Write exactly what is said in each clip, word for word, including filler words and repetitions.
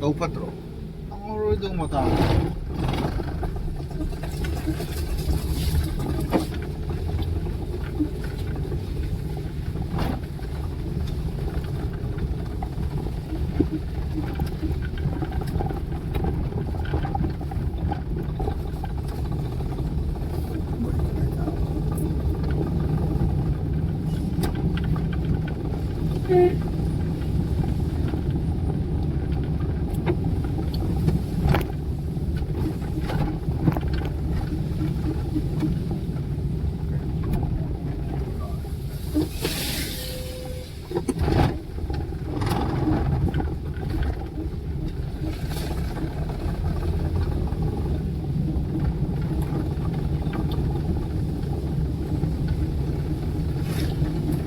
ꯇꯧ ꯐꯠꯇ꯭ꯔꯣ? ꯐꯪꯉꯔꯣꯏꯗꯧ ꯃꯇꯥꯡ꯫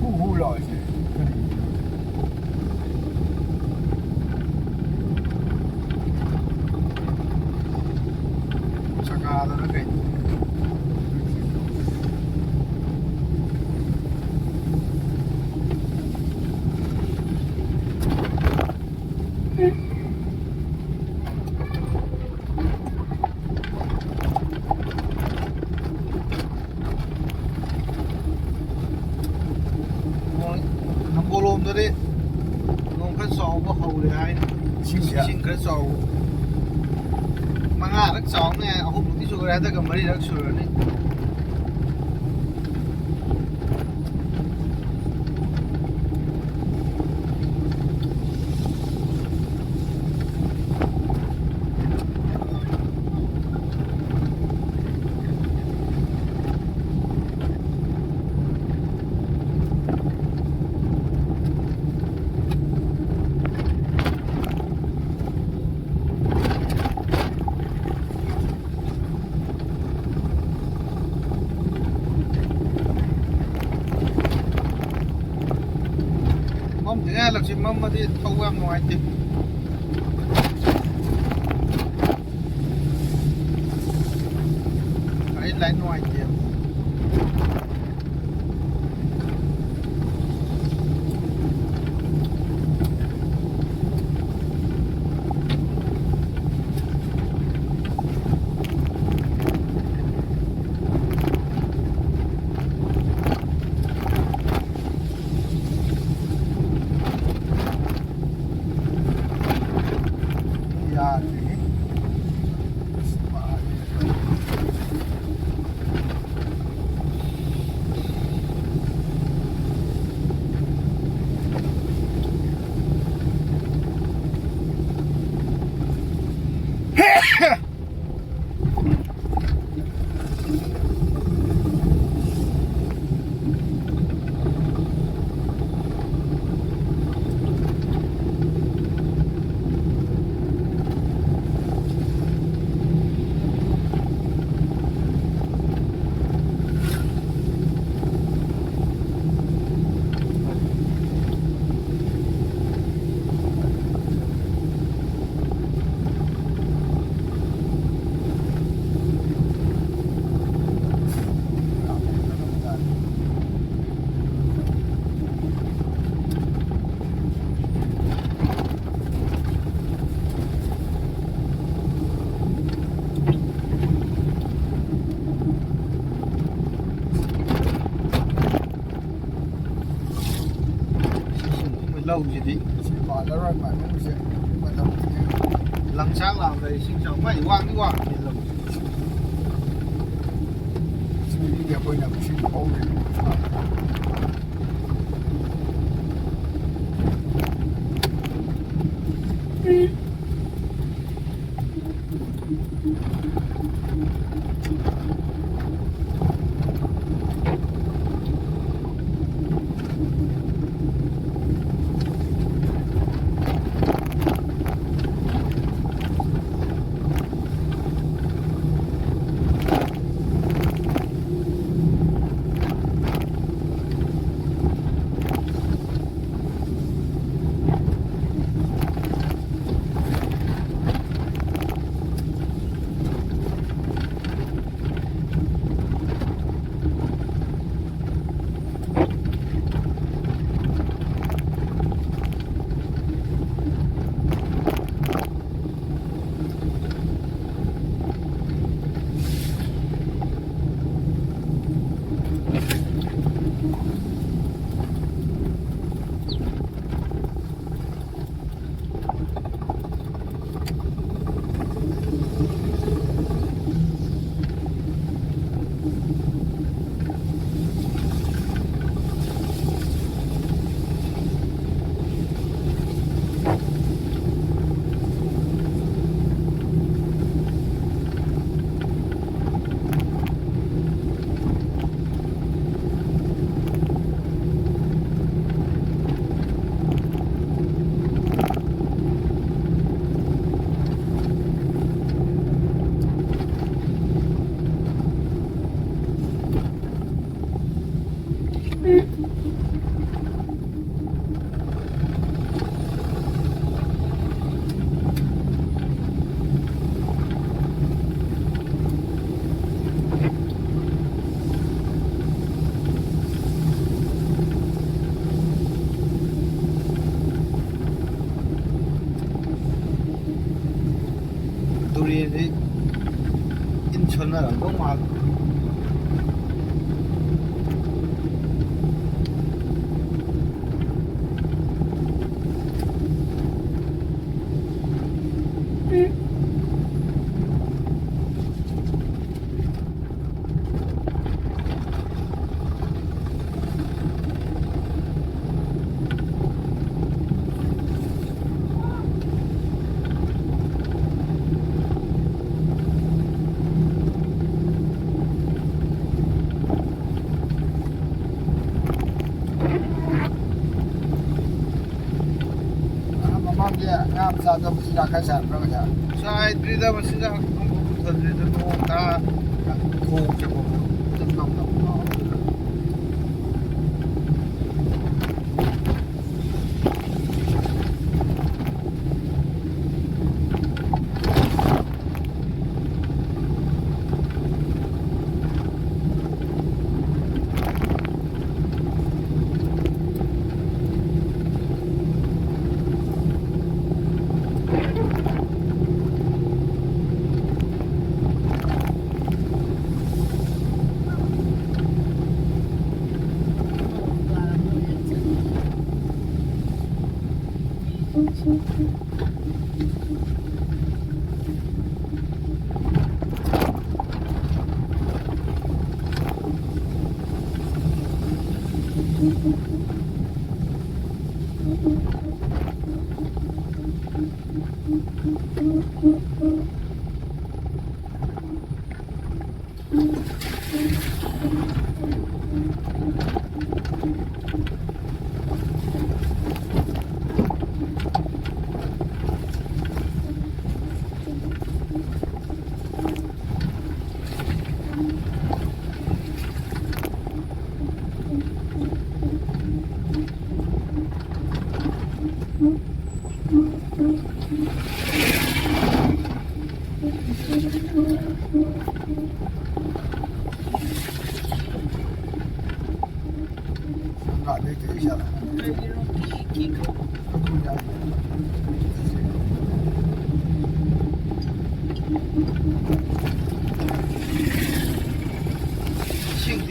ꯍꯨ ꯍꯨ ꯂꯥꯎꯔꯤꯁꯦ ꯀꯔꯤꯒꯤꯅꯣ? ꯆꯀꯥꯗꯔ ꯀꯩꯅꯣ? ꯅꯝꯕꯣꯜꯂꯣꯝꯗꯗꯤ ꯅꯣꯡ ꯈꯔ ꯆꯥꯎꯕ ꯍꯧꯔꯦ ꯍꯥꯏ꯫ ꯏꯁꯤꯡꯁꯦ? ꯏꯁꯤꯡ ꯈꯔ ꯆꯥꯎꯕ꯫ ꯃꯉꯥꯔꯛ ꯆꯥꯎꯅꯦ, ꯑꯍꯨꯝꯂꯛꯇꯤ ꯁꯨꯈ꯭ꯔꯦ, ꯍꯟꯗꯛꯀ ꯃꯔꯤꯔꯛ ꯁꯨꯔꯅꯤ꯫ ꯃꯝꯗ꯭ꯔꯤꯉꯩ ꯍꯜꯂꯛꯁꯤ, ꯃꯝꯃꯗꯤ ꯊꯧꯕ ꯌꯥꯝ ꯅꯨꯡꯉꯥꯏꯇꯦ꯫ ꯒꯥꯔꯤ ꯂꯥꯏꯟ ꯅꯨꯡꯉꯥꯏꯇꯦꯕ꯫ ꯂꯧꯁꯤꯗꯤ ꯁꯤ ꯄꯥꯜꯂꯔꯣꯏ, ꯄꯥꯜꯂꯔꯣꯏꯁꯦ꯫ ꯃꯇꯝ ꯂꯪꯆꯥꯛ ꯂꯥꯎꯔꯦ, ꯏꯁꯤꯡ ꯆꯥꯎ ꯃꯩ ꯋꯥꯡꯗꯤ ꯋꯥꯡꯉꯦ ꯂꯧꯁꯦ꯫ ꯁꯤꯗꯤ ꯑꯩꯈꯣꯏꯅ ꯏꯁꯤꯡ ꯍꯧꯔꯦ꯫ ꯌꯥꯔꯝꯗꯧ ꯃꯥꯜꯂꯦ꯫ ꯑꯥ, ꯃꯃꯥꯡꯒꯤ ꯉꯥ ꯃꯆꯥꯗꯣ ꯃꯆꯤꯟꯖꯥꯛ ꯈꯔ ꯆꯥꯏꯕ꯭ꯔꯥ ꯉꯁꯥꯏ? ꯆꯥꯏꯗ꯭ꯔꯤꯗ, ꯃꯆꯤꯟꯖꯥꯛ ꯑꯃꯐꯥꯎ ꯄꯨꯊꯗ꯭ꯔꯤꯗ, ꯅꯣꯡ ꯇꯥ-, ꯈꯣꯡꯁꯦ ꯐꯥꯎ ꯅꯞ ꯅꯞ ꯂꯥꯎꯔꯦ꯫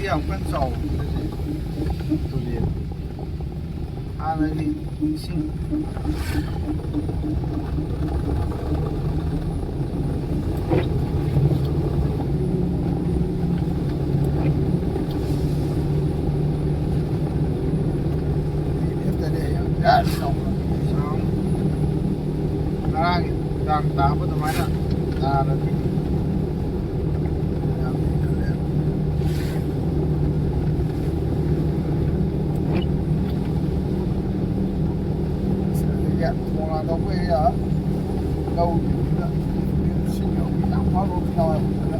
ꯌꯥꯝ ꯀꯟꯅ ꯆꯥꯎꯕ ꯅꯠꯇꯦ ꯇꯨꯔꯦꯜ꯫ ꯍꯥꯟꯅꯒꯤ ꯏꯁꯤꯡ ꯂꯦꯞꯇꯅꯦ ꯌꯥꯝ ꯌꯥꯝ ꯆꯥꯎꯅ ꯆꯥꯎꯅ꯫ ꯉꯔꯥꯡꯒꯤ ꯅꯨꯡꯗꯥꯡ ꯇꯥꯕ ꯑꯗꯨꯃꯥꯏꯅ ꯇꯥꯔꯗꯤ ꯌꯥꯝ ꯍꯦꯟꯒꯠꯂꯦ꯫ ꯑꯗꯒꯤ ꯈꯣꯡꯅꯥꯡ ꯇꯧꯕ ꯑꯦꯔꯤꯌꯥ ꯂꯧꯒꯤꯕꯗꯨꯗ ꯏꯁꯤꯡ ꯌꯧꯕ ꯌꯥꯝ ꯐꯥꯎꯔꯛꯄ ꯌꯥꯎꯋꯦꯕ꯫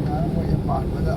ꯌꯥꯔ ꯃꯣꯏ ꯄꯥꯟꯕꯗ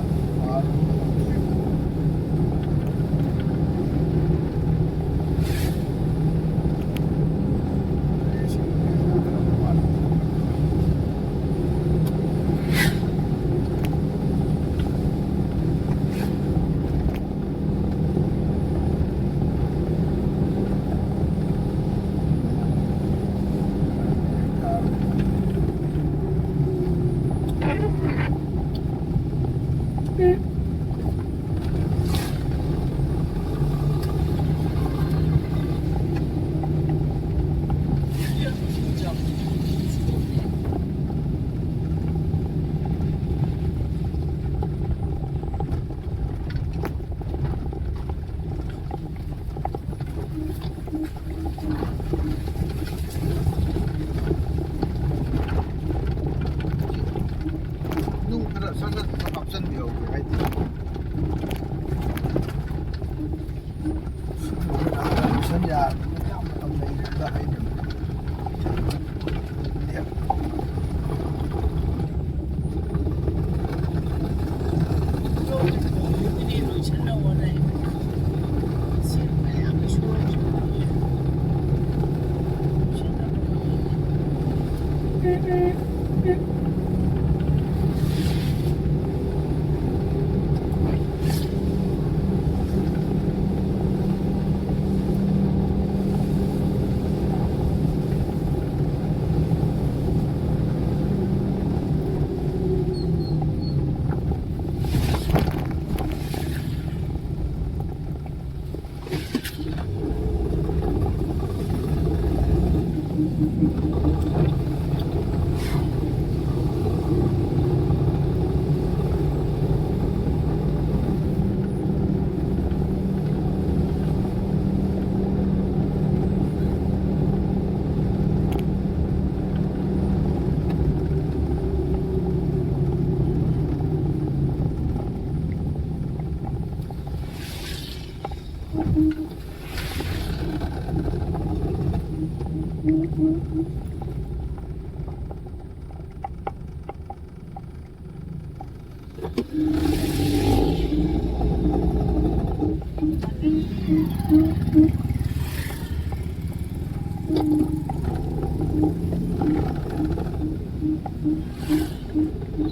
ꯅꯨꯡ ꯈꯔ ꯁꯠ ꯁꯠ ꯍꯥꯞꯆꯤꯟꯕꯤꯍꯧꯒꯦ ꯍꯥꯏꯗꯤ꯫ ꯁꯟ ꯌꯥꯔꯕꯅꯤꯅ ꯌꯥꯝ ꯃꯇꯝ ꯂꯩꯔꯤꯉꯩꯗ ꯍꯥꯏꯅꯕꯅꯦ꯫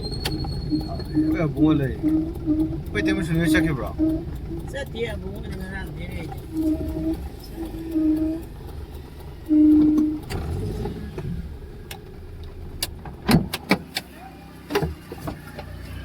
ꯑꯩꯈꯣꯏ ꯑꯕꯨꯡꯉꯣ ꯂꯩ꯫ ꯑꯩꯈꯣꯏ ꯇꯦꯝ ꯁꯨꯅꯤꯌꯔ ꯆꯠꯈꯤꯕ꯭ꯔꯣ? ꯆꯠꯇꯦ, ꯑꯕꯨꯡꯉꯣꯗꯤ ꯉꯔꯥꯡ